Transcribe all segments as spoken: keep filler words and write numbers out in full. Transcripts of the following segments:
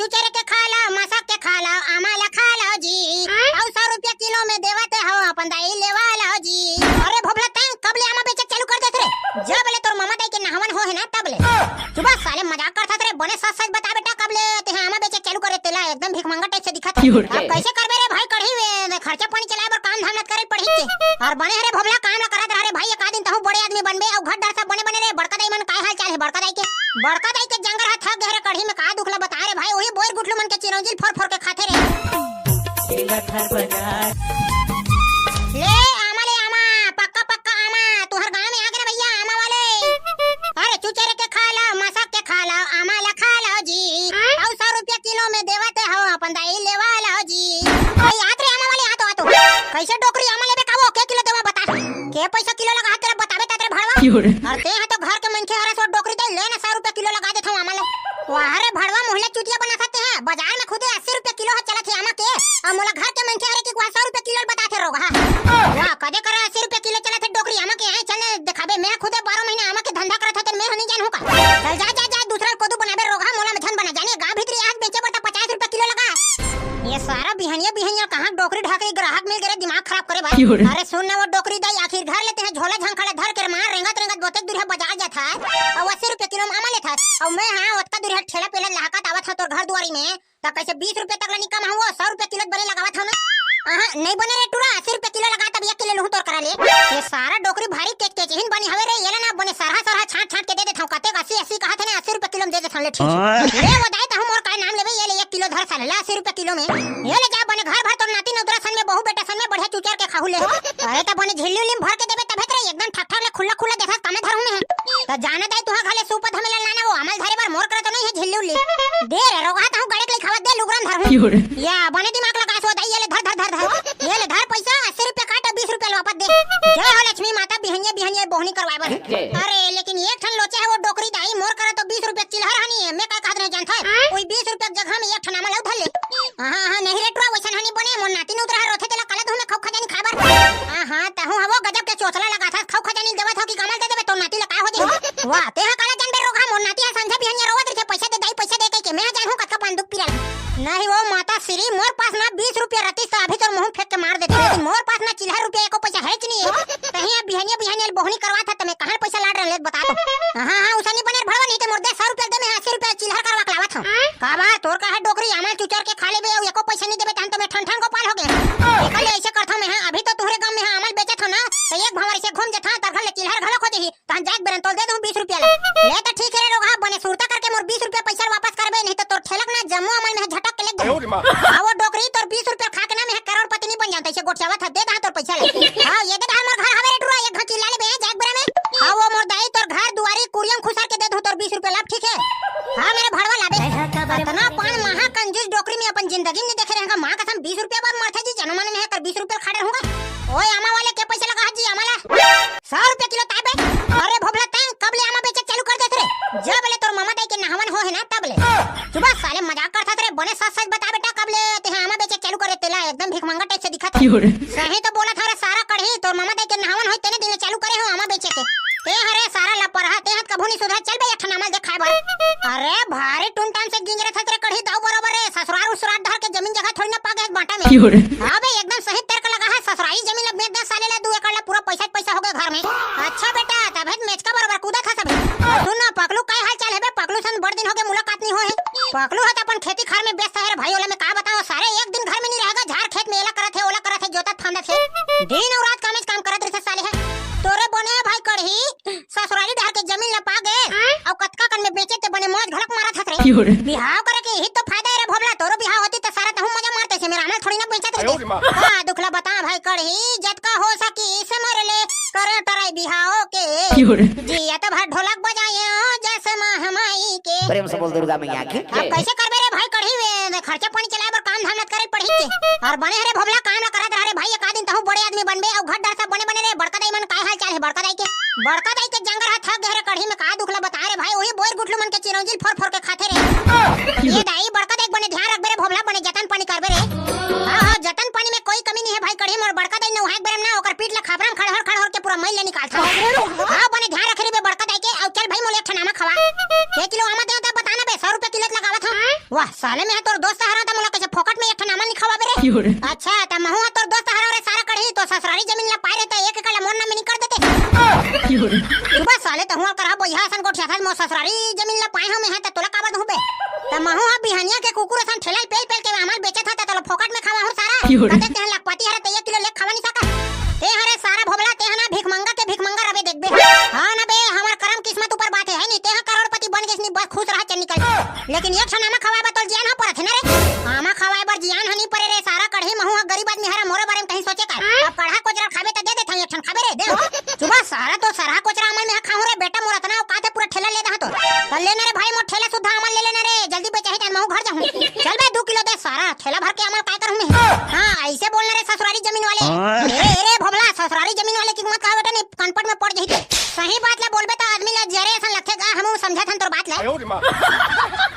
चुचर के खा ला, मसक के खा ला, आमा ला खा ला जी। आय? अउ सौ रुपया किलो में देवत हव, अपन दाई लेवा ला जी। अरे भोभला, तैं कब ले आमा बेचे चालू कर देत रे? जब ले तोर ममा दाई के नहावन हो हे ना, तब ले। चुप साले, मजाक करथस रे। बने सच सच बता बेटा, कब ले तेहा आमा बेचे चालू करे? तेला एकदम भिखमंगा टाइप से दिखत हे। अब कैसे करबे रे भाई कढ़ी में? खर्चा पानी चलाए बर काम धाम ल करे पड़ही के। अउ बने हरे भोभला, काम ल करत रह रे भाई, एक आध दिन तहूँ बड़े आदमी बनबे। अउ घर डर सब बने बने रे। बड़का दाई मन, काय हाल चाल हे बड़का दाई के? बड़का दाई के जंगर ह थक गे रे कढ़ी में, का दुख ल बता रे भाई, उही बोर गुठलू मन के चिरौंजी ल फोर फोर के खाथे रे। ले आमा, ले आमा, पक्का पक्का आमा, तुहर गांव में आ गे रे भैया आमा वाले। अरे चुचर के खा ला, मसक के खा ला, आमा ला खा ला जी। अउ सौ रुपया किलो में देवत हव, अपन दाई लेवा ला जी। अरे आत रे आमा वाले, आतो, आतो। कैसे डोकरी आमा लेबे का वो? के किलो देवा बता। के पैसा किलो लगा तेला बताबे तात रे भड़वा। अरे तेहा तो घर के मनखे हरस, डोकरी दे ले ना, सौ रुपया किलो लगा देथव आमा ले। वाह रे भड़वा, मोहले चुतिया बना सकते हैं। बाजार में खुदे अस्सी रुपया किलो ह चलत हे आमा के, अउ मोला घर के मनखे हरे कि वह सौ रुपया किलो बताथे रोगहा। वाह, कदे करा अस्सी रुपया किलो चलत हे डोकरी आमा के, हैं? चल देखाबे, मैं खुदे बारह महीना आमा के धंधा करत हव, त मैं ह नहीं जानहूं का? चल जा, जा, जा, दूसरा कोदू बनाबे रोगहा, मोला में झन बना जाने, गांव भीतरी आज बेचे बर त पचास रुपया किलो लगा। ये सारा बिहनिया बिहनिया कहां डोकरी ढाकरी ग्राहक मिल गे रे, दिमाग खराब करे बर। अरे सुन ना वो डोकरी दाई, आखिर घर लेते हैं झोला झंखा ला धर के मार रेंगत रेंगत बोते दूरिहा बाजार जात हस, अउ अस्सी रुपया किलो में आमा लेत हस, अउ मैं हां ओतका दूरिहा ठेला पेला लहकत आवत हंव तोर घर दुआरी में, त कैसे बीस रुपया तक ला नहीं कमाहूं, सौ रुपया किलो बने लगावत हव ना। अहा, नहीं बने रे टूरा, अस्सी रुपया किलो लगा तब एक किलो लूहूं तोर करा ले। ये सारा डोकरी भारी केच केच हिन बनी हवे रे, ये ले ना बने सरहा सरहा छांट छांट के दे देथव, कतेक अस्सी अस्सी कहाथे ना, अस्सी रुपया किलो में दे देथव, ले ठीक हे। ले वो दाई तहूं मोर काय नाम लेबे, ये ले एक किलो धर साले, ले अस्सी रुपया किलो में। ये ले जा बने घर भर तोर नाती नौतरा सन में, बहू बेटा सन में बढ़िया चुचर के खाहू ले। अरे त बने झिल्ली उल्ली में भर के देबे तभे त रे, एकदम ठक ठक ले खुल्ला खुल्ला देथस, कमे धरहूं मैं। त जाना दाई तुहा घले सूप धमेला लाना, वो आमा ल धरे बर, मोर करा तो नहीं हे झिल्ली उल्ली। दे रे रोगहा, तहूं गड़े के लई खावत दे, लुगरा में धरहूं। या बने दिमाग लगास वो दाई, ये ले धर धर धर धर। ये ले धर पैसा, अस्सी रुपया काट, बीस रुपया ल वापस दे। जय हो लक्ष्मी माता, बिहनिया बिहनिया बोहनी करवाए बर। अरे लेकिन एक ठन लोचा हे वो डोकरी दाई, मोर करा तो बीस रुपया चिल्हर ह नहीं हे, मैं का कहत रहें जानथस? ओही बीस रुपया के जगह में एक ठन आमा ल अउ धर ले। हां, हां, नहीं रे टुरा, वइसन ह नहीं बने, मोर नाती नौतरा ह रोथे, तेला काला दूहूं मैं खऊ खजानी खाए बर। हां, हां, तहूं ह वो गजब के चोचला लगाथस, खऊ खजानी देवत हव कि आमा ल दे देबे, तोर नाती ला का हो जाही? वाह, तेहा काला जानबे रोगहा, मोर नाती ह संझा बिहनिया रोवत रहिथे, पैसा दे दाई, पैसा दे कहिके, मैं ह जानहूं कतका पान दुख पीरा ल। नहीं वो माता श्री, मोर पास ना बीस रुपया रहतिस त अभी तोर मुंह फेंक के मार देते, लेकिन मोर पास ना चिल्हर रुपया एको पैसा हेच नहीं हे। तहीं अब बिहनिया बिहनिया ल बोहनी करवात हस त मैं कहां पैसा लात रहें ले बता तो। हां, हां, वइसन नहीं बने रे भड़वा, नहीं त मोर दे सौ रुपया दे, मैं अस्सी रुपया चिल्हर करवा के लावत हंव। का बा, तोर का हे डोकरी, आमा ल चुचर के खा लेबे अउ एको पैसा नहीं देबे, तहन तो मैं ठन ठन गोपाल हो गेंव। एकर ले अइसे करथंव मैं, हां, अभी तो तुहरे गांव में हां आमा ल बेचत हंव ना, त एक भंवर अइसे घूम जथंव, तोर घर ले चिल्हर घलो खो देही, तहन जाके बेरा तोल दे दूहूं बीस रुपया ला। ले त ठीक हे रे रोगहा, बने सुरता करके मोर बीस रुपया पैसा ल वापस करबे, नहीं त तोर ठेला के ना जम्मो आमा ल मैं झटक के ले जाहूं। हां वो डोकरी, तोर बीस रुपया खा के ना मैं करोड़पति नहीं बन जांव, अइसे गोठियावत हस, दे दहा तोर पैसा ला। हां, ये दे दहा, मोर घर हवे रे टुरा, एक घंव चिल्ला लेबे, जाके बेरा में। हां वो मोर दाई, तोर घर दुआरी कुरियम खुसर के दे दूहूं तोर बीस रुपया ला, ठीक हे? हां, मेरे भड़वा लाबे। अतना पान महा कंजूस डोकरी में अपन जिंदगी में नहीं देखे रहेंव। मां कसम, बीस रुपया बर मरथे जी, जनो मन में हे, कर बीस रुपया खा डरहूं का। ओए, आमा वाले, के पैसा लगा हस जी, आमा ला? सौ रुपया किलो ताबे। अरे भोभला, तैं कब ले आमा बेचे चालू कर देत रे? जब ले तोर ममा दाई के नहावन हो हे ना, तब ले। चुप साले, मजाक करथस रे, बने सच सच बता बेटा, कब ले तेहा आमा बेचे चालू करे, तेला एकदम भिखमंगा टाइप से दिखत हे। सही तो बोलत हस रे सारा कढ़ी, तोर ममा दाई के नहावन होइस तेने दिन ले चालू करे हंव आमा बेचे के। तें हरे सारा लपरहा, तें ह कभू नहीं सुधरस, चल बे एक ठन आमा ल दे खाए बर। अरे भारी टुनटान से गिंजरथस रे कढ़ी, दाऊ बरोबर रे, ससुरार उसुरार डहर के जमीन जगह थोड़ी ना पा गे हस बांटा में। हां बे, एकदम सही तर्क लगा हे, ससुरारी जमीन ल बेच दे साले ला, दू एकड़ ला, पूरा पैसा पैसा हो गे घर में। अच्छा बेटा, तभे त मेचका बरोबर कूदत हस अभी। सुन ना पकलू, काय हाल चाल हे बे? पकलू सन बड़ दिन हो गे, मुलाकात नहीं होए हे। पकलू ह त अपन खेती खार में व्यस्त हे रे भाई, ओला मैं का बतावंव, सारे एक दिन घर में नहीं रहेगा, झार खेत में एला करत हे, ओला करत हे, जोतत फांदत हे, दिन अउ रात कामेच काम करत रहिथे साले ह। तोरे बने हे भाई कढ़ी, ससुरारी डहर के जमीन ला पा गे, अउ कतका कन में बेचे ते बने मौज घलक मारत हस रे। बिहाव करे के यही तो फायदा हे रे भोभला, तोरो बिहाव होतिस त सारा तहूं मजा मारतेस, मेर आमा ल थोड़ी ना बेचत रहितेस। का दुख ला बता भाई कढ़ी, जतका हो सकिस मोर ले, करेंव try बिहाव के। जियत भर ढोलक बजाएंव जय मां माई के। प्रेम से बोल दुर्गा मैया की। अब कैसे करबे रे भाई कढ़ी, खर्चा पानी चलाए बर काम धाम ल करे पड़ही के। अउ बने हरे भोभला, काम ला करत रह रे भाई, एक आध दिन तहूं बड़े आदमी बनबे, अउ घर डर सब बने बने रे। बड़का दाई मन, काय हाल चाल हे बड़का दाई के? बड़का दाई के जंगर ह थक गे रे कढ़ी में, का दुख ला बता रे भाई, उही बोर गुठलू मन के चिरौंजी ल फोर फोर के खाथे रे। ये दाई, बड़का दाई के बने ध्यान रखबे रे भोभला, बने जतन पानी करबे रे। हां, हां, जतन पानी में कोई कमी नहीं हे भाई कढ़ी, मोर बड़का दाई नहाए के बेरा में ना ओकर पीठ ला खापरा में खड़हर खड़हर के पूरा मैल ले निकालथंव। हां, बने ध्यान रखे रहिबे बड़का दाई के, अउ चल भाई मोला एक ठन आमा खवा। के किलो आमा देवं त बता ना बे, सौ रुपया किलो त लगावत हंव। वाह, साले, मैं तोर दोस्त हरंव त मोला कइसे फोकट में एक ठन आमा नइ खवाबे रे? अच्छा, त महूं ह तोर दोस्त हरंव रे सारा कढ़ी, तो ससुरारी जमीन ला पाए रहे त एक एकड़ ला मोर नाम में नइ कर देते? सुबह साले, तहूं अउ करहा बोइहा असन गोठियाथस, मोर ससुरारी जमीन ला पाए हंव मैं ह, त तोला काबर दूं बे? त महूं ह बिहनिया के कुकुर असन ठेला ल पेल पेल के आमा ल बेचत हंव, त तोला फोकट में खवाहूं सारा। कते तेहा लखपति हरे, त एक किलो लेके खवा नइ सकस। ते हरे सारा भोभला, तेहा ना भिखमंगा के भिखमंगा रबे देखबे। हां ना बे, हमर करम किस्मत ऊपर बात हे, हे नी? तेहा करोड़पति बन गेस नी, बस खुश रहा, चल निकल। लेकिन एक ठन आमा खवाए बर तोला जियान ह परत हे ना रे? आमा खवाए बर जियान ह नइ परे रे सारा कढ़ी, महूं ह गरीब आदमी हरंव, मोरो बारे में कहीं सोचे कर। अब कढ़ा कोचरा खाबे त दे देथंव, एक ठन खाबे रे, दे। सुबह सारा तो सरहा कोचरा आमा ल मैं ह खाहूं रे बेटा, मोर अतना औकात हे, पूरा ठेला ले दहां तो। त ले ना रे भाई, मोर ठेला सुद्धा आमा ल ले लेना रे, जल्दी बेचाही त महूं घर जाहूं। चल बे, दू किलो दे सारा, ठेला भर के आमा ल काय करहूं मैं? हां, अइसे बोल ना रे ससुरारी जमीन वाले। ए रे, ए रे भोभला, ससुरारी जमीन वाले कहिके मत कहा बेटा, नहीं कनपट में पड़ जाही ते। सही बात ला बोलबे त आदमी ला जरे असन लगथे गा, हमहूं समझत हन तोर बात ला।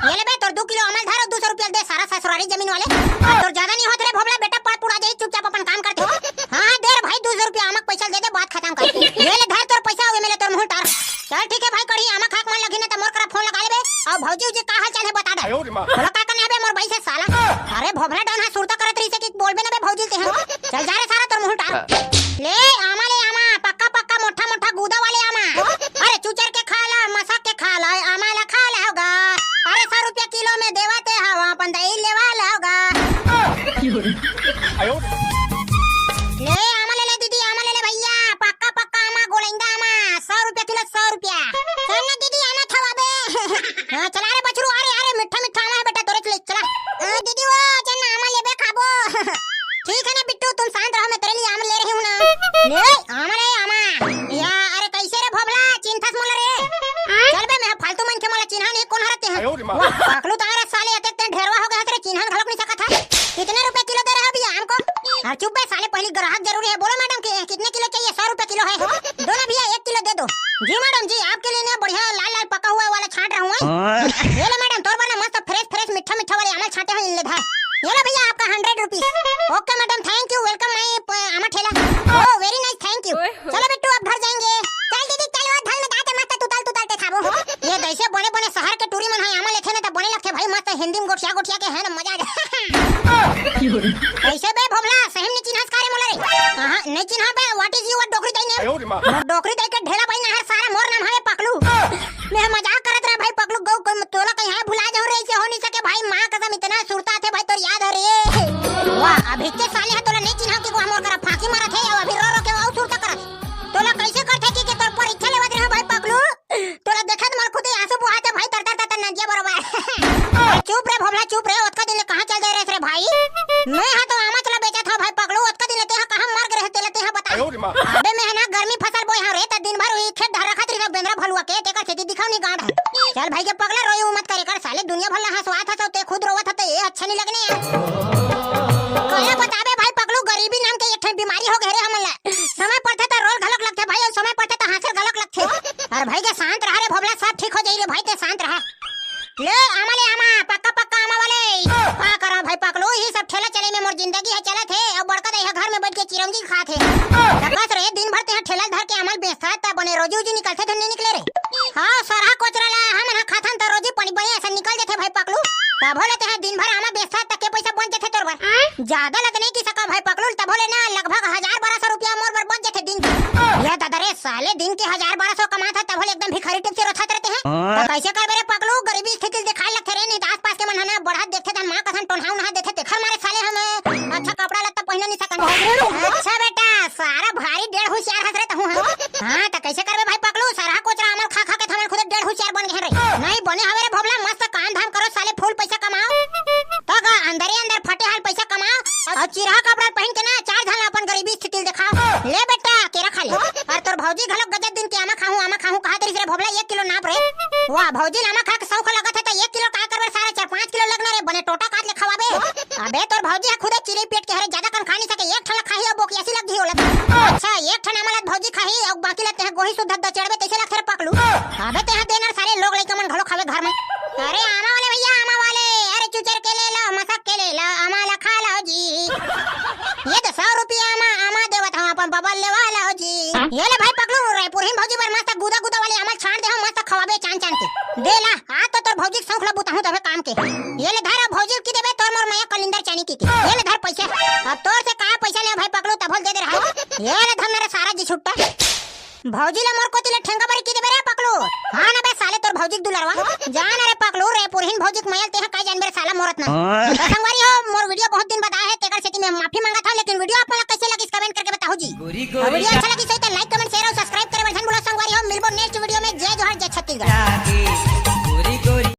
ये ले बे, तोर दू किलो आमा ल धर अउ दू सौ रुपया दे सारा ससुरारी जमीन वाले। अब तोर जादा नइ होत रे भोभला, बेटा पड़ पुड़ा जाही, चुपचाप अपन काम करते। हां, हां, दे रे भाई, दू सौ रुपया आमा के पइसा ल दे दे, बात खतम कर। ये ले धर तोर पइसा, अउ ए मेर ले तोर मुंह ल टार। चल ठीक हे भाई, कढ़ी आमा खाए के मन लगही ना त मोर करा फोन लगा लेबे, अउ भौजी उजी का हाल चाल हे बता दे। तोला का करना हे बे मोर बाई से साला? अरे भोभला डौन ह सुरता करत रहिसे कि बोलबे ना बे भौजी ल तेहा। चल जा रे सारा, तोर मुंह ल टार। ले आमा ले आमा, पक्का पक्का मोठा मोठा गूदा वाले आमा। अरे चुचर के खा ला, मसक के खा ला, आमा ला खा ला होगा। अरे सौ रुपया किलो में देवत हे, हवा अपन दई लेवा ला होगा। ले आमा ले ले दीदी, आमा ले ले भइया, पक्का पक्का आमा, गोलैंदा आमा, सौ रुपया किलो, सौ रुपया। चल ना दीदी, आमा खवाबे। हां, चला रे बछरू, अरे, अरे, मिट्ठा, मिट्ठा आमा हे बेटा, तोरे ले चला। हां, दीदी वो, चल ना, आमा लेबे, खाबो। ठीक है ना बिट्टू, तुम शांत रहो, मैं तेरे लिए आम ले रही हूँ ना। ले, आमा रे, आमा। या, अरे, कइसे रे भोभला, चिन्हथस मोला रे? चल बे, मैं फालतू मन के मोला चिन्हा नहीं, कोन हरत हे? वाह, पकलू तारा साले, अतेक तें ढेरवा हो गे हस रे, चिन्हन घलोक नहीं सकत हस। कितने रुपए किलो दे रहे हो भैया आम को? अरे चुप बे साले, पहली ग्राहक जरूरी है। बोलो मैडम कि कितने किलो चाहिए? सौ रुपए किलो है। दो ना भैया, एक किलो दे दो। जी मैडम जी, आपके लिए ना बढ़िया लाल लाल पका हुआ वाला छांट रहा हूँ। ये लो मैडम, तोर बर ना मस्त फ्रेश फ्रेश मीठा मीठा वाले आमा ल छांटे हंव, ले धर। ये लो भैया आपका hundred rupees. Okay madam, thank you, welcome my आमा ठेला। Oh very nice, thank you। चलो बिट्टू, अब घर जाएंगे। चल दीदी चल, वो धल में जाके मस्त तुतल तुतल ते खाबो। ये दइसे बने बने शहर के टूरी मन ह आमा लेथे ना त बने लगथे भाई, मस्त हिंदी में गोठिया गोठिया के है ना, मजा आ जाए। कइसे बे भोभला, सही में नहीं चिन्हस का रे मोला रे? हां, नहीं चिन्हा बे, what is your डोकरी दाई name? मोर डोकरी दाई के ढेला बाई ना हर सारा, मोर नाम हवे पकलू। मैं मजाक करत रहा भाई पकलू, गऊ कोई तोला कहीं है भुला जाऊं रे, ऐसे हो नहीं सके भाई, मां कसम इतना सुरता थे भाई तोर याद हरे। वाह, अभी के साले है तोला नहीं चिन्हा कि वो मोर करा फांकी मारत है, अभी रो रो के वो सुरता करत। तोला कैसे करथे कि के तोर परीक्षा लेवत रहे भाई पकलू? तोला देखत मोर खुदे आंसू बोहाथे भाई, तर तर तर तर नदिया बरोबर। चुप रे भोभला, चुप रे, ओतका दिन ले कहां चल दे रहे रे भाई? मैं हा तो आमा चला बेचत हंव भाई पकलू, ओतका दिन ले तेहा कहां मर गे रहे तेला तेहा बता। अबे मैं हा ना गर्मी फसल बोय हंव रे, त दिन भर उही खेत डहर रखत रहिथंव बेंदरा भलुवा के, तेकर सेती दिखंव नहीं गांव डहर। चल भाई के पगला, रोई मत करे कर साले, दुनिया भर ला हंसवात हस ते खुद रोवत हस, ये अच्छा नहीं लगने यार। काला बताबे भाई पकलू, गरीबी नाम के एक ठन बीमारी हो गे रे हमन ला। समय पड़थे त रोल घलोक लगथे भाई, अउ समय पड़थे त हांसे घलोक लगथे। अरे भाई के शांत रहा रे भोभला, सब ठीक हो जाई रे भाई, ते शांत रहा। ले आमा ले आमा, पक्का पक्का आमा वाले। का करा भाई पकलू, इही सब ठेला चले में मोर जिंदगी ह चलत हे। अउ बड़का दाई ह घर में बैठ के चिरौंजी खात हे। त बस रे, दिन भर तेहा ठेला धर के आमा ल बेचथस, त बने रोजी उजी निकलथे धन नहीं निकले रे। हां, सरहा कोचरा ला हमन ह खाथन त रोजी पानी बने असन निकल जथे भाई पकलू। तभो ले तेहा दिन भर आमा बेचथस त के पइसा बन जथे तोर बर? ज्यादा ल त नहीं कि सका भाई पकलू, तभो ले ना लगभग हजार बारह सौ रुपया मोर बर बन जथे दिन के। ये दादा रे साले, दिन के हजार बारह सौ कमाथस तभो ले एकदम भिखारी टाइप से रोथस रे तेहा। त कइसे करबे रे पकलू, गरीबी स्थिति ल देखाए लगथे रे, नहीं त आसपास के मन ह ना बढ़त देखथे त मां कसम टोनहा उनहा देथे, तेखर मारे साले हम अच्छा कपड़ा लत्ता पहिना नहीं सकन। अच्छा बेटा, सारा भारी डेढ़ होशियार हस रे तहूं ह। हां, त कइसे करबे भाई पकलू, सरहा कोचरा आमा ल खा खा के त हमन खुदे डेढ़ होशियार बन गे हन रे। नहीं बने हवे रे भोभला, मस्त काम धाम करो साले, फुल पइसा कमाओ। त गा अंदरे अंदर फटे हाल पइसा कमाओ अउ चिरहा कपड़ा पहिन के ना चार झन ला अपन गरीबी स्थिति ल देखाओ। ले बेटा केरा खा ले। अउ तोर भौजी घलोक गजब दिन के आमा खाहूं, आमा खाहूं कहत रहिस रे भोभला, एक किलो नाप रे। वाह, भौजी ल आमा खा के सौख लगत हे त एक किलो का करबे सारा, चार पांच किलो लगना रे, बने टोटा काट ले खवाबे। अबे तोर भौजी ह खुदे चिरई पेट के हरे, ज्यादा कन खा नहीं सके, एक ठन ला खाही अउ बोकियासी लग जही ओला। अच्छा, एक ठन आमा ला भौजी खाही अउ बाकी ला तेहा गोही सुद्धा दचेड़बे, तइसे लगथे रे पकलू। अबे तेहा दे ना रे सारे, लोग लइका मन घलो खावे घर में। अरे आमा वाले भैया, आमा वाले, अरे चुचर के ले लो, मसक के ले लो, आमा ला खा लो जी। ये तो सौ रुपया आमा, आमा देवत हंव, अपन बबा ल लेवा लो जी। ये ले भाई पकलू, रायपुरहिन भौजी बर मस्त गुदा गुदा वाले आमा ल छांट दे हंव, मस्त खवाबे चान चान के। दे ला, आज तो तोर भौजी के सौख ला बुताहूं तभे काम के। ये ले धर अब इंदर चानी की, की ये ले धर पैसा। अब तोर से का पैसा ले भाई पकलू, तभो ल दे दे रहा। ये ले धर ना रे सारा जी छुट्टा। भौजी ला मोर कोती ले ठेंगा बरी की देबे रे पकलू। हाँ ना बे साले तोर भौजी के दुलरवा। जा ना रे पकलू रे पुरहिन भौजी के मया ल तेहा काय जानबे रे साला मोर अतना। त संगवारी हो मोर वीडियो बहुत दिन बाद आए हे तेकर सेती मैं माफी मांगत हंव, लेकिन वीडियो आप मन ला कैसे लगिस कमेंट करके बताहू जी। अउ वीडियो अच्छा लगिस होही त लाइक कमेंट